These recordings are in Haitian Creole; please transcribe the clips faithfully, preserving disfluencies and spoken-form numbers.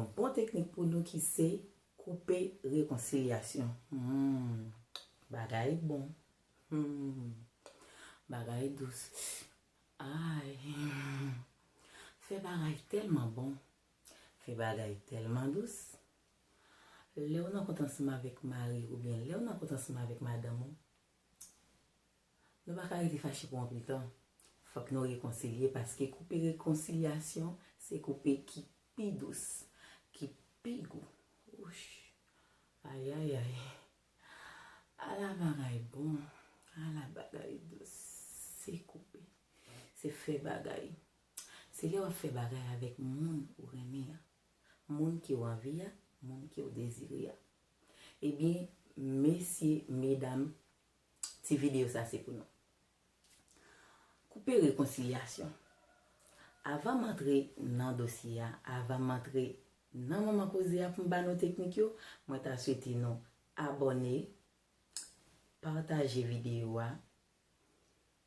Yon bon teknik pou nou ki se koupe rekonsilyasyon. Hmm, bagay bon. Hmm, bagay dous. Ay, fè bagay tèlman bon. Fè bagay tèlman dous. Lè w nan kont ansanm avèk mari w oubyen lè w nan kont ansanm avèk madanm ou, nou pa ka rete fache pou anpil tan. Fòk nou rekonsilye, paske koupe rekonsilyasyon se koupe ki pi dous, ki pi gou. Wouch! Ayayay! Ala bagay bon, ala bagay dous. Se koupe, se fè bagay. Se lè w ap fè bagay avèk moun ou renmen an, moun ke w anvi a, moun ke w dezire a. Ebyen, mesye, medam, ti videyo sa se pou nou. Koupe rekonsilyasyon. Avan m antre nan dosye a, avan m antre nan manman koze a pou m ba nou teknik yo, mwen ta swete nou abòne, pataje videyo a,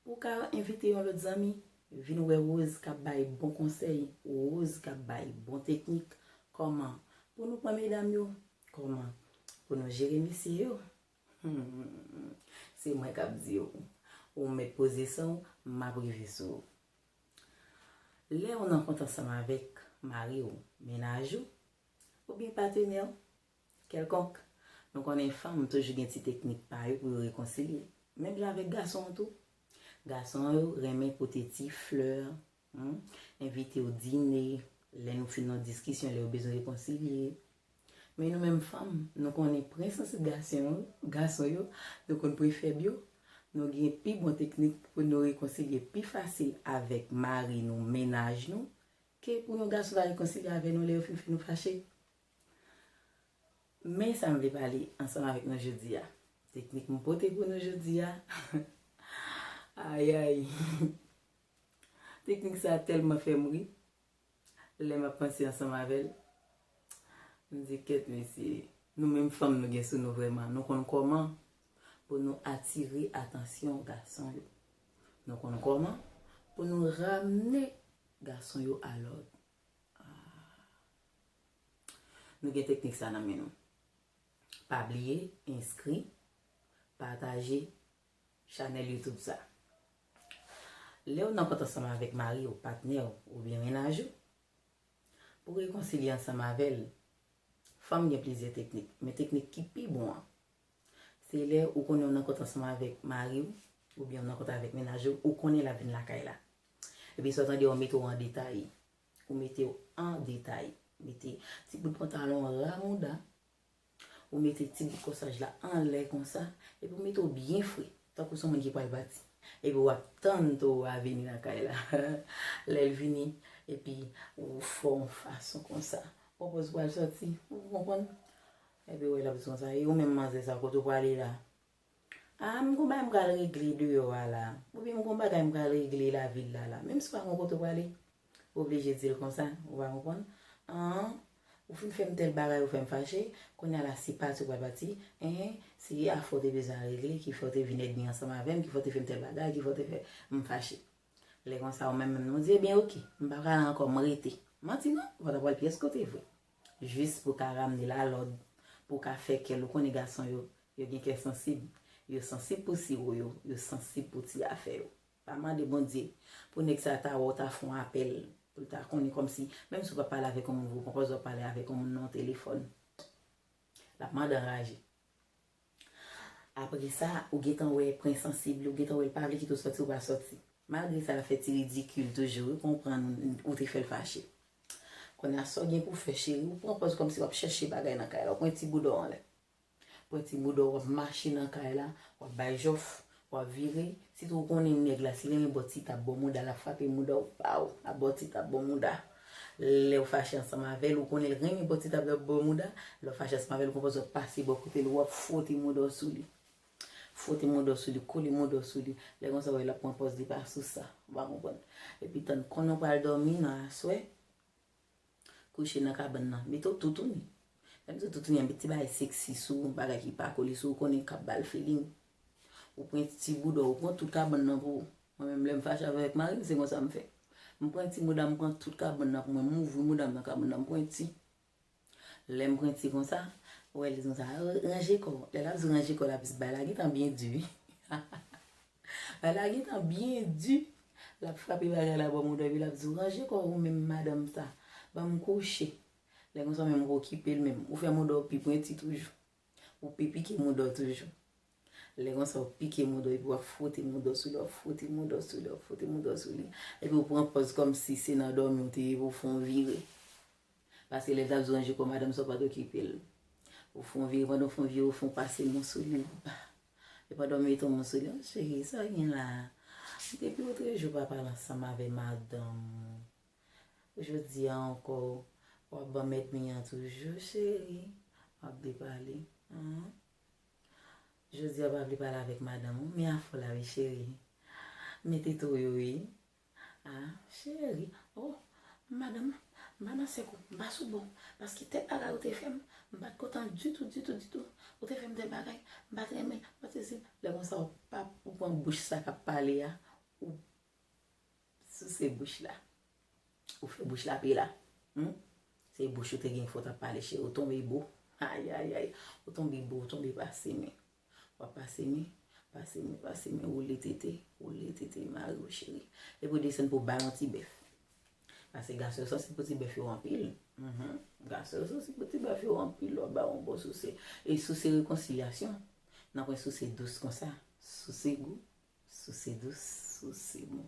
pou w ka envite yon lòt zanmi vin wè Rose k ap bay bon konsèy, Rose k ap bay bon teknik. Kòman pou nou pran medam yo? Kòman pou nou jere mesye yo? Hmm, se mwen k ap di w. Ou mèt poze san w, m ap rive sou ou. Lè w nan kont ansanm avèk mari w, mennaj ou, oubyen patnè w kèlkonk, nou konnen fanm toujou gen ti teknik pa yo pou yo rekonsilye. Menm jan avèk gason an tou. Gason yo renmen pote ti flè, hmm, envite w dine, lè nou fin nan diskisyon, lè yo bezwen rekonsilye. Men nou menm fanm, nou konnen pwen sansib gason yo, gason yo, nou konn pwen fèb yo. Nou gen pi bon teknik pou nou rekonsilye pi fasil avèk mari nou, mennaj nou, ke pou yon gason ta rekonsilye avè nou lè yo fin fè nou fache. Men sa m vle pale ansanm avèk nou jodi a. Teknik m pote pou nou jodi a. Ayay. Teknik sa tèlman fè m ri. Lè m ap panse ansanm avè l, m di, kèt mesye, nou menm fanm nou gen sou nou vrèman. Nou konn kòman pou nou atire atansyon gason yo. Nou konn kòman pou nou ramne gason yo alòd. Ah. Nou gen teknik sa nan men nou. Pa bliye enskri, pataje chanèl YouTube sa. Lè w nan kont ansanm avèk mari w, patnè w oubyen mennaj ou, pou rekonsilye ansanm avè l, fanm gen plizyè teknik, men teknik ki pi bon an, se lè ou konnen w nan kont ansanm avèk mari w, oubyen w nan kont avèk mennaj ou, ou konnen l ap vin lakay la. Epi sa w tande w mete w an detay. Ou mete w an detay. Mete ti bout pantalon an ran mouda. Ou mete ti bout kòsaj la anlè konsa. Epi ou mete w byen fre. Tankou se yon moun ki pral pati. Epi w ap tann towo a vini lakay la. Lè l vini, epi ou fè yon fason konsa. Ou pran pòz pral sòti. Ou konprann? Epi w wè l ap di konsa, e ou menm manzè sa, kote w prale la? A, m gon bagay m pral regle deyò a la. Oubyen m gon bagay m pral regle lavil la la. Menm si w pa gon kote w prale, ou oblije di l konsa, ou pa konprann? An, ou fin fè m tèl bagay, ou fè m fache, kounye a la se pati ou pral pati, en, se afè w te bezwen al regle, ki fè w te vin ènmi ansanm avè m, ki fè w te fè m tèl bagay, ki fè w te fè m fache. Lè konsa, ou menm menm, ou di, ebyen, oke, m pa prale ankò, m rete. Manti non, ou pa ta pral pyès kote vre. Jis pou ka ramne l alòd, pou ka fè kè l, ou konnen gason yo, yo gen kè sansib. Yo sansib pou siwo yo, yo sansib pou ti afè yo. Pa mande Bondye pou nèg sa ta wè w ta fè yon apèl, pou l ta konnen kòmsi, menm si w pa pale avèk yon moun vre, ou pran pòz w ap pale avèk yon moun nan yon telefòn. L ap mande anraje. Apre sa, ou gentan wè pwen sansib li, ou gentan wè l pa vle kite w sòti, ou pa sòti. Malgre sa, l ap fè ti ridikil toujou, wi, konprann ou te fè l fache. Kounye a, sa w gen pou w fè, cheri, ou pran pòz kòmsi w ap chèche bagay nan kay la, ou pran ti bouda w anlè. Pran ti bouda w, w ap mache nan kay la, w ap bay jòf, w ap vire. Sitou ou konnen nèg la, si l renmen bò ti tab bò mouda, l ap frape mouda w, paw, l ap bò ti tab bò mouda. Lè w fache ansanm avè l, ou konnen l renmen bò ti tab la bò mouda, lè w fache ansanm avè l, ou pran pòz w ap pase bò kote l, w ap fwote mouda w sou li. Fwote mouda w sou li, kole mouda w sou li. Lè konsa, w wè l ap pran pòz li pa sou sa. Ou pa konprann. Epi tann, konnen w pral dòmi nan aswè, kouche nan kabann nan. Mete w toutouni. Lè m di w toutouni an, met ti bagay seksi sou ou, bagay ki pa kole sou ou, konnen k ap ba l feeling. Ou pran ti bouda w, ou pran tout kabann nan pou ou. Mwen menm, lè m fache avèk mari m, se konsa m fè. M pran ti mouda m, m pran tout kabann nan pou mwen, m ouvri mouda m nan kabann nan, m pran ti. Lè m pwenti konsa, ou wè li di konsa, "Ranje kò w." Lè l ap di ranje kò l, ap di, "Bagay la gentan byen di wi." Bagay la gentan byen di. L ap frape bagay la bò mouda w, epi l ap di w, "Ranje kò w ou menm madanm sa. Ban m kouche." Lè konsa menm ou okipe l menm. Ou fè mouda w pi pwenti toujou. Ou pi pike mouda w toujou. Lè konsa ou pike mouda w, epi w ap fwote mouda w sou li, w ap fwote mouda w sou li, w ap fwote mouda w sou li. Epi ou pran pòz kòmsi se nan dòmi w te ye pou w fè yon vire. Paske lè l t ap di w ranje kò w madanm sa, ou pa t okipe l. Ou fè yon vire, pandan w fè yon vire, ou fè yon pase men w sou li, ou pa. E pandan w mete yon men sou li, "Oh, cheri, sa w gen la? Depi otrejou w pa pale ansanm avè madanm ou. Jodi a ankò, w ap ban m èdmi an toujou, cheri. W ap depale. An? Jodi a w pa vle pale avèk madanm ou, men afè w la wi, cheri. Mete tou yo wi." "Ah, cheri, oh, madanm, m pa nan sèk ou, m pa sou bò w, paske tèl bagay ou te fè m, m pa t kontan ditou, ditou, ditou. Ou te fè m tèl bagay, m pa t renmen l, m pa t sezi l." Lè konsa, ou pa, ou pran bouch sa k ap pale a, ou souse bouch la. Ou fè bouch la pi la. Hmm? Se bouch ou te gen fò t ap pale, cheri, ou tonbe bo. Ay, ay, ay. Ou tonbe bo, ou tonbe pase men. W ap pase men, pase men, pase men, woule tete, woule tete mari w, cheri. Epi w desann pou w ba l yon ti bèf. Paske gason yo sansib pou ti bèf yo anpil. Mhm. Gason yo sansib pou ti bèf yo anpil, w ap ba yon bon souse. E souse rekonsilyasyon. Nan pwen souse dous konsa. Souse gou, souse dous, souse bon.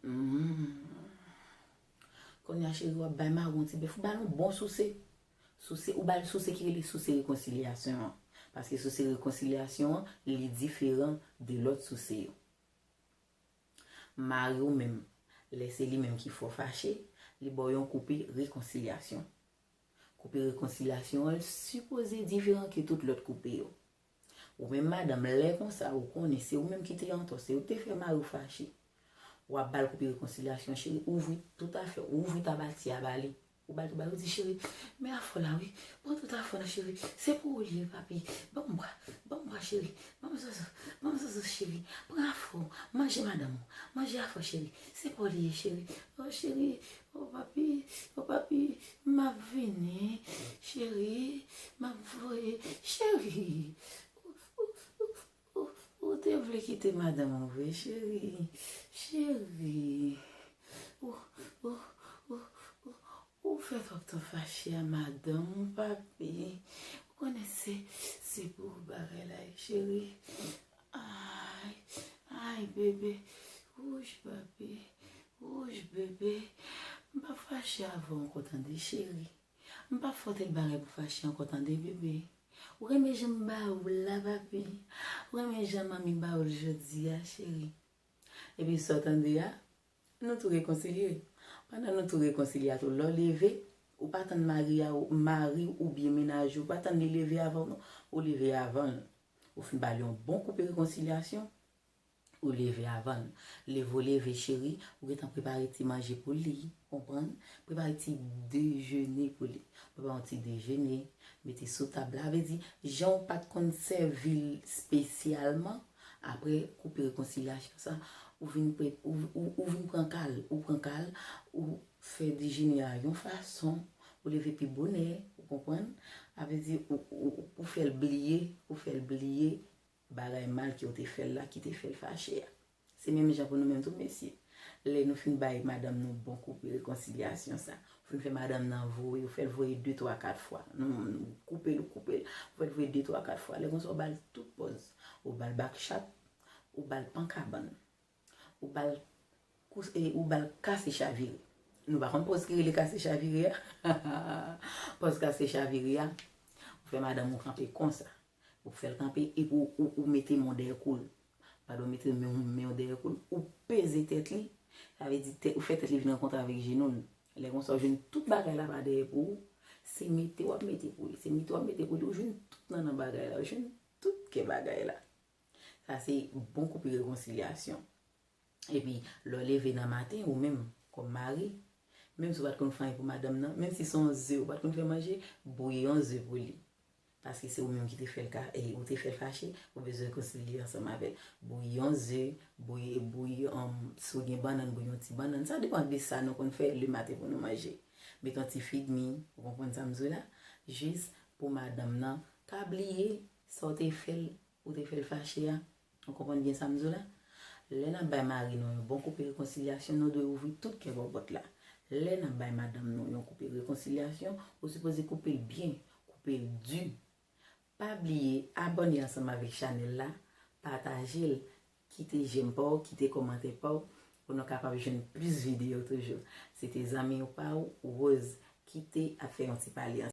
Mhm. Kounye a, cheri, w ap bay mari w yon ti bèf, ou ba l yon bon souse. Souse, ou ba l souse ki rele souse rekonsilyasyon an. Paske souse rekonsilyasyon an, li diferan de lòt souse yo. Mari w menm, lè se li menm ki fè w fache, li ba w yon koupe rekonsilyasyon. Koupe rekonsilyasyon an, l sipoze diferan ke tout lòt koupe yo. Ou menm madanm, lè konsa, ou konnen se ou menm ki te antò, se ou ki te fè mari w fache. W ap ba l koupe rekonsilyasyon, cheri, ouvri tout afè w, ouvri tabati a ba li. Ou ba l tout bagay, ou di, "Cheri, men afè w la wi, pran tout afè w la, cheri, se pou ou li ye, papi, ban m bwa, ban m bwa, cheri, ban m zozo, ban m zozo, cheri, pran afè w, manje madanm ou, manje afè w, cheri, se pou ou li ye, cheri, oh, cheri, oh, papi, oh, papi, m ap vini, cheri, m ap voye, cheri." Ou, ou, ou, ou, ou te vle kite madanm ou vre, cheri? Cheri. Ou, ou, ou, ou, ou fè twòp tan fache a madanm ou, papi. Ou konnen se, se pou ou bagay la ye, cheri. Ay, ay, bebe. Wouch, papi. Wouch, bebe. M pa fache avè w ankò tande, cheri. M p ap fè w tèl bagay pou fache ankò tande, bebe. Ou renmen jan m ba ou l la, papi? Ou renmen jan manmi ba ou l jodi a, cheri? Epi sa w tande a, nou tou rekonsilye. Pandan nou tou rekonsilye a tou, lè w leve, ou pa tann mari a, mari w oubyen mennaj ou, ou pa tann li leve avan w, non. Ou leve avan l. Ou fin ba l yon bon koupe rekonsilyasyon. Ou leve avan l. Leve w leve, cheri, ou gentan prepare ti manje pou li, konprann? Prepare ti dejene pou li. Prepare yon ti dejene, mete sou tab la. Vle di, jan w pa t konn sèvi l espesyalman, apre koupe rekonsilyasyon sa, ou vin pre-, ou, ou, ou vin pran ka l, ou pran ka l, ou fè dejene a yon fason, ou leve pi bonè, ou konprann? Sa vle di, ou, ou, ou fè l bliye, ou fè l bliye bagay mal ke w te fè l la ki te fè l fache a. Se menm jan pou nou menm tou, mesye. Lè nou fin bay madanm nou bon koupe rekonsilyasyon sa, ou fin fè madanm nan voye, ou fè l voye de, twa, kat fwa. Nou, nou koupe l, ou koupe l, ou fè l voye de, twa, kat fwa. Lè konsa, ou ba l tout pòz. Ou ba l bak chat, ou ba l pan kabann. Ou ba l kous-, e, ou ba l kase chavire. Nou pa konn pòz ki rele kase chavire a? Pòz kase chavire a, ou fè madanm ou kanpe konsa. Ou fè l kanpe, epi ou, ou, ou mete men w dèyè kou l. Pandan w mete men, men w dèyè kou l, ou peze tèt li. Sa vle di tèt, ou fè tèt li vin rankontre avèk jenou l. Lè konsa, ou jwenn tout bagay la pa dèyè pou ou. Se mete w ap mete pou li. Se mete w ap mete pou li. Ou jwenn tout nannan bagay la. Ou jwenn tout kè bagay la. Sa se bon koupe rekonsilyasyon. Epi, lè w leve nan maten, ou menm, kòm mari, menm si w pa t konn fè anyen pou madanm nan, menm si se yon ze ou pa t konn fè manje, bouyi yon ze pou li. Paske se ou menm ki te fè l ka, e, ou te fè l fache, ou bezwen rekonsilye ansanm avè l. Bouyi yon ze, bouyi, bouyi, um, si w gen bannann, bouyi yon ti bannann. Sa depann de sa nou konn fè lematen pou nou manje. Mete yon ti figmi, ou konprann sa m di w la? jis pou madanm nan ka bliye sa w te fè l, ou te fè l fache a. Ou konprann byen sa m di w la? Lè n ap bay mari nou yon bon koupe rekonsilyasyon, nou dwe ouvri tout kè bòbòt la. Lè n ap bay madanm nou yon koupe rekonsilyasyon, ou sipoze koupe l byen, koupe l di. Pa bliye abòne ansanm avèk chanèl la, pataje l, kite j'aime pa w, kite kòmantè pa w, pou nou kapab jwenn plis videyo toujou. Se te zanmi w pa w, Rose, ki te ap fè yon ti pale ansanm.